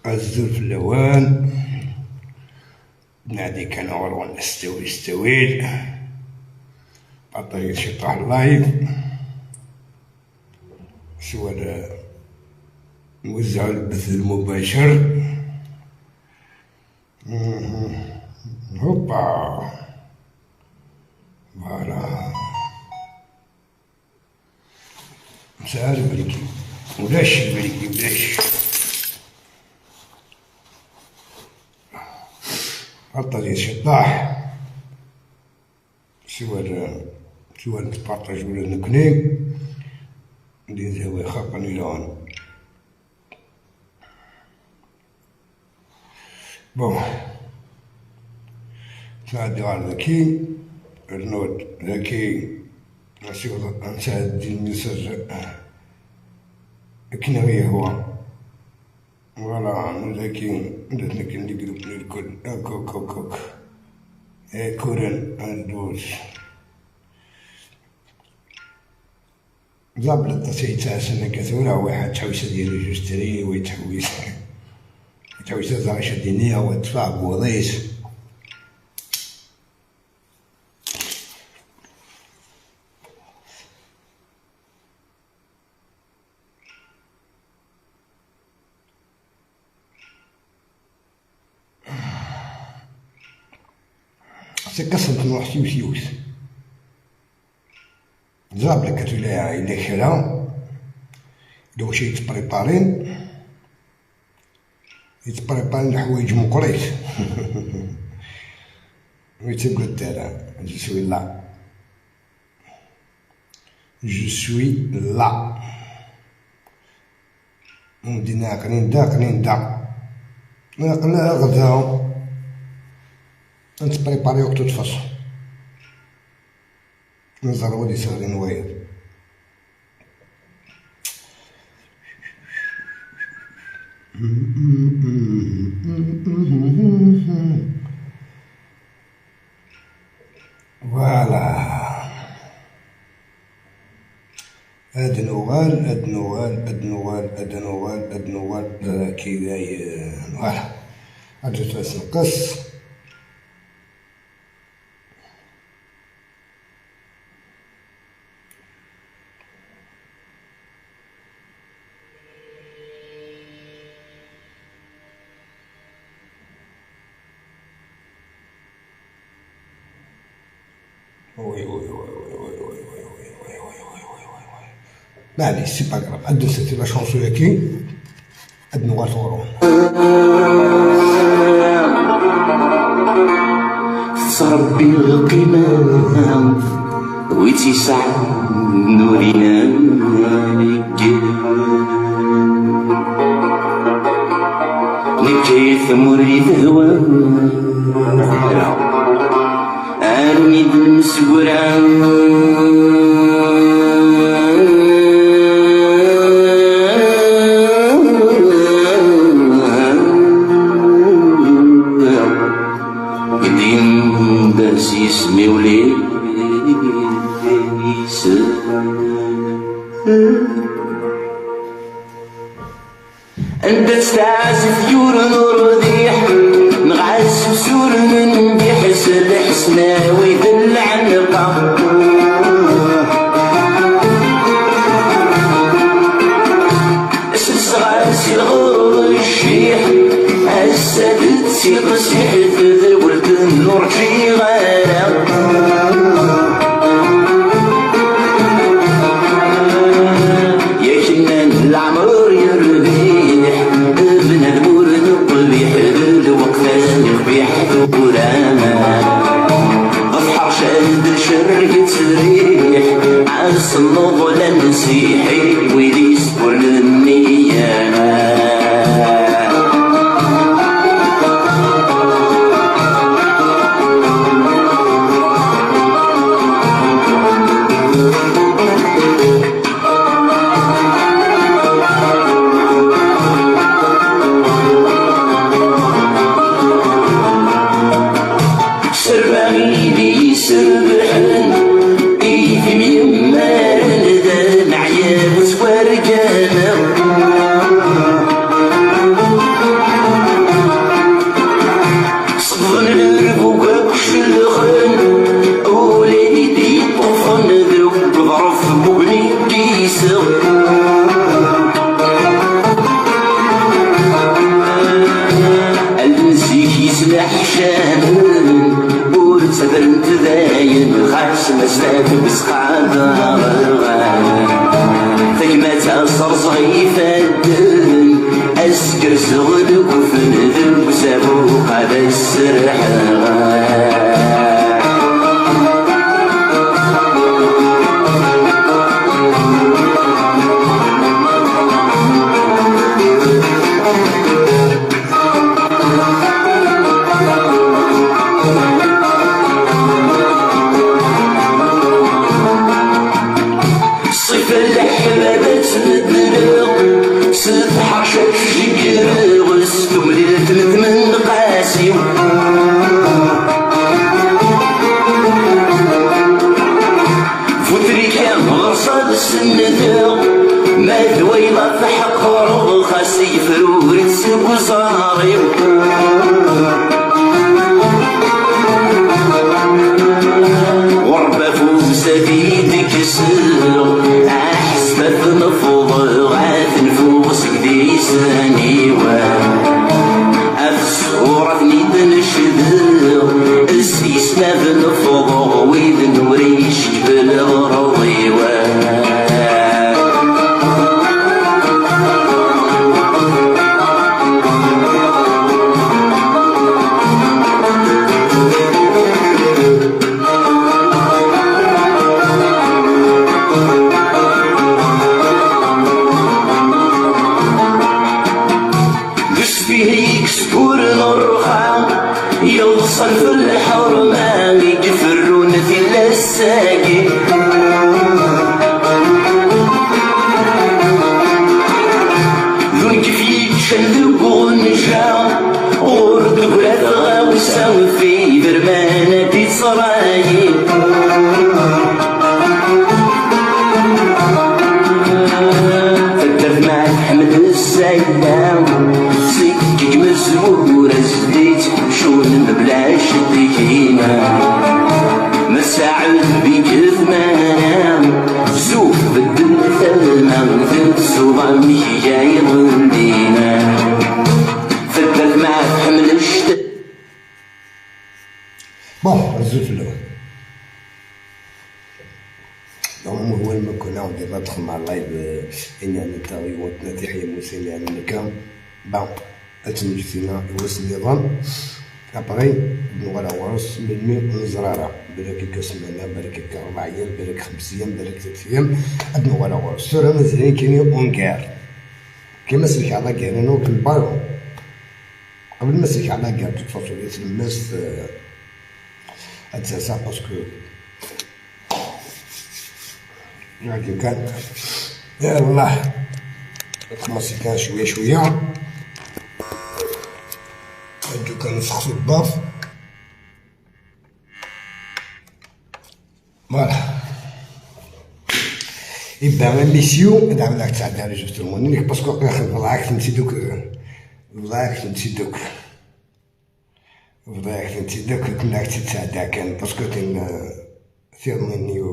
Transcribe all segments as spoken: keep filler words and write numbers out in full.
Azul fell-awen. Nadi kan ɣur-wen s ttawil s ttawil. Baṭel ciṭuḥ live. Swal, eh, nwezzeɛ lbeth lmubacer. Mhm. Hoppa. Voilà. Nesɛa lbriki. Ulac lbriki, ulac. Aṭṭan ciṭṭaḥ. Siwal, siwal tparṭaj ula d nekni. Di zawi xaqen ilɛun. Bon. Nɛeddi ɣer daki. Rnu-d daki. Nsiweḍ, nɛeddi lmessage akken i ɣ-yehwa. Voilà, daki, anda nekk di groupe-nni lkul. Akk, akk, akk, akk. Ikuren, ad ddut. Ẓabel aṭas ay yettɛassan akka tura, wa yettḥewwis ad yerr ijustri, wa yettḥewwis, yettḥewwis ad aɣ-icadini, wa yeṭṭef aɛebbuḍ-is. Seg ass n tnuḥt yiwet yiwet. Ẓer belli akka tula yella kra, d wacu yettpriparin, yettpriparin leḥwayeǧ meqqrit. Ur yettagad ara, je suis là. Je suis là. Ur d-yenni aql-in da, aql-in da. Aql-aɣ da. Ad nettpripari akk de toute façon. Neẓra wid yesseɣlin wayeḍ. Voilà. Ad nuɣal, ad nuɣal, ad nuɣal, ad nuɣal, ad nuɣal, eh, kida, eh, voilà. Ad nfas nqes. Oui, oui, oui. Allez, c'est pas grave. Ad d-nseɣti la chanson-agi. Ad nuɣal ɣur-wen. Tettṛebbi lqima, wi tt-yesɛan ur inanig. Nekk ay tamur di tehwa. Armi d-nemseggra. Din d-as yisem-iw lis. Anda-tt taɛzift yuren urdiḥ, neɣ ɛzift suren nbiḥ s lḥesnawi d lɛenqa. Selseɣ-as i lɣur cciḥ, ass-a d tiqsiḥt d welt n ur ččiɣ ara. Yak nnan leɛmer yerbiḥ, bnadem ur neqbiḥ, d lweqt ad yerbiḥ tura. Ɣef ḥercan d lcer yettriḥ, ɛass nnuḍ la nsiḥi, wid yesburlen nniya. Ifadden, ad skerseɣ deg ufen deg uzabuq ad as-serḥeɣ. Ṣṣifa n leḥbab ad tt-medleɣ, s tḥerci ad tt-jeggreɣ, s tumlilt n tmenqas-iw. Bu trika ɣer-s ad senndeɣ, ma d wayeḍ ad t-ḥeqreɣ, xas yefruri-d seg uẓar-iw. Ɣur bab usa ad d-kkseɣ, aḥezzeb ad t-nefḍeɣ, ad t-nfuɣ seg disan-iw. At ṣṣur ad ten-id-necdeɣ, s yisnaben nefḍeɣ, wid n ur icekbel ɣer-iw. D usfihi i yeskuren rrxa, yeḍṣan f lḥerma i iferrun tillas-agi. D ungif yeččan deg uɣenja, ur d-tegla tɣawsa f iderman ad d-ittṛayi. Taddart ma tḥemmel ssayda, seg yemezwura zdi-tt, cun mebla ceddigina. Ma saɛud bigef mana, zuf bedden talma, d tsuḍa mekya iɣendina. Taddart ma tḥemmel ced- Bon, rzu fell-awen. Donc, muhwal ma kuna, on va prendre un live, euh, et il y a une interview, on a dit, il y a Moussa, il y a une cam. Bon, ad tneǧǧ tina i wass nniḍen. Après, ad nuɣal ɣur-s melmi ur neẓri ara. Balak akka ssmana, balak akka rebɛa yyam, balak xems yyam, balak tlat yyam, ad nuɣal ɣur-s. Tura mazal-iyi kan ungal. Kima selkeɣ la guerre-inu akken balu. Qbel ma selkeɣ la guerre, de toute façon, di tlemmast, euh, ad tt-rseɣ parce que Iɛeddu kan. Yallah. Commencer kan cwiya cwiya. Iɛeddu kan nfex fi lbaf. Voilà. Iban émission, ad ɛawdeɣ ad ttɛeddaɣ les justement, parce que bḍaɣ-ak-tent-id akk, bḍaɣ-ak-tent-id akk. Bḍiɣ-ak-tent-id akk, akken ad ak-tt-id-sɛeddaɣ kan, parce que tin, eh, tiḍnin-iw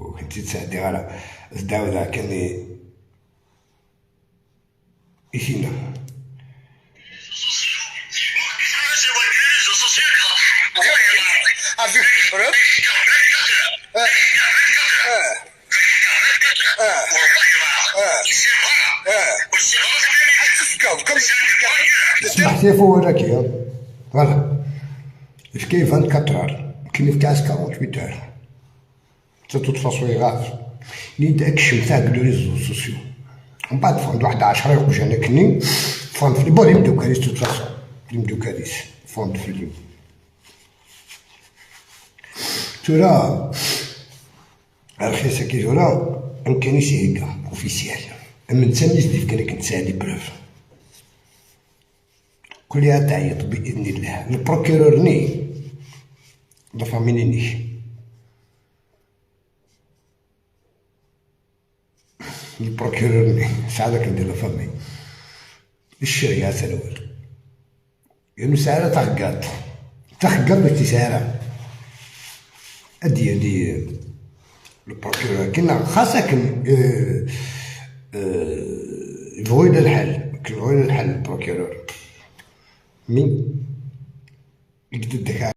ur kent-id-sɛeddiɣ ara. Ad d-ɛawdeɣ kan i, i tinna. Smeḥ tifu wala-k. Voilà. Efk-iyi vingt-quatre heures. Akken efk-as quarante-huit heures. De toute façon, iɣab. Nid akcem taglu les réseaux sociaux. Mbaɛd ffɣen-d waḥed ɛecra iqjan akkenni. Ffɣen fell-i. Bon, d imdukal-is, de toute façon. D imdukal-is. Ffɣen-d fell-i. Tura, rxis-agi tura, amkan-is ihegga, officiel. Am netta mi s-d-ifkan akken tesɛa les preuves. Kul ad teɛyiḍ bi idnillah. Le procureur-nni, d la famille-inek. Le procureur-nni, tesɛiḍ akken di la famille. Ccariɛa talwal. Ur nesɛi ara taxeggaḍt. Taxeggaḍt ur tt-yesɛi ara. Ad d-yali le procureur. Akken, xas akken, euh, euh, yebɣu yella lḥal. Akken yebɣu yella lḥal le procureur. Mi i yedda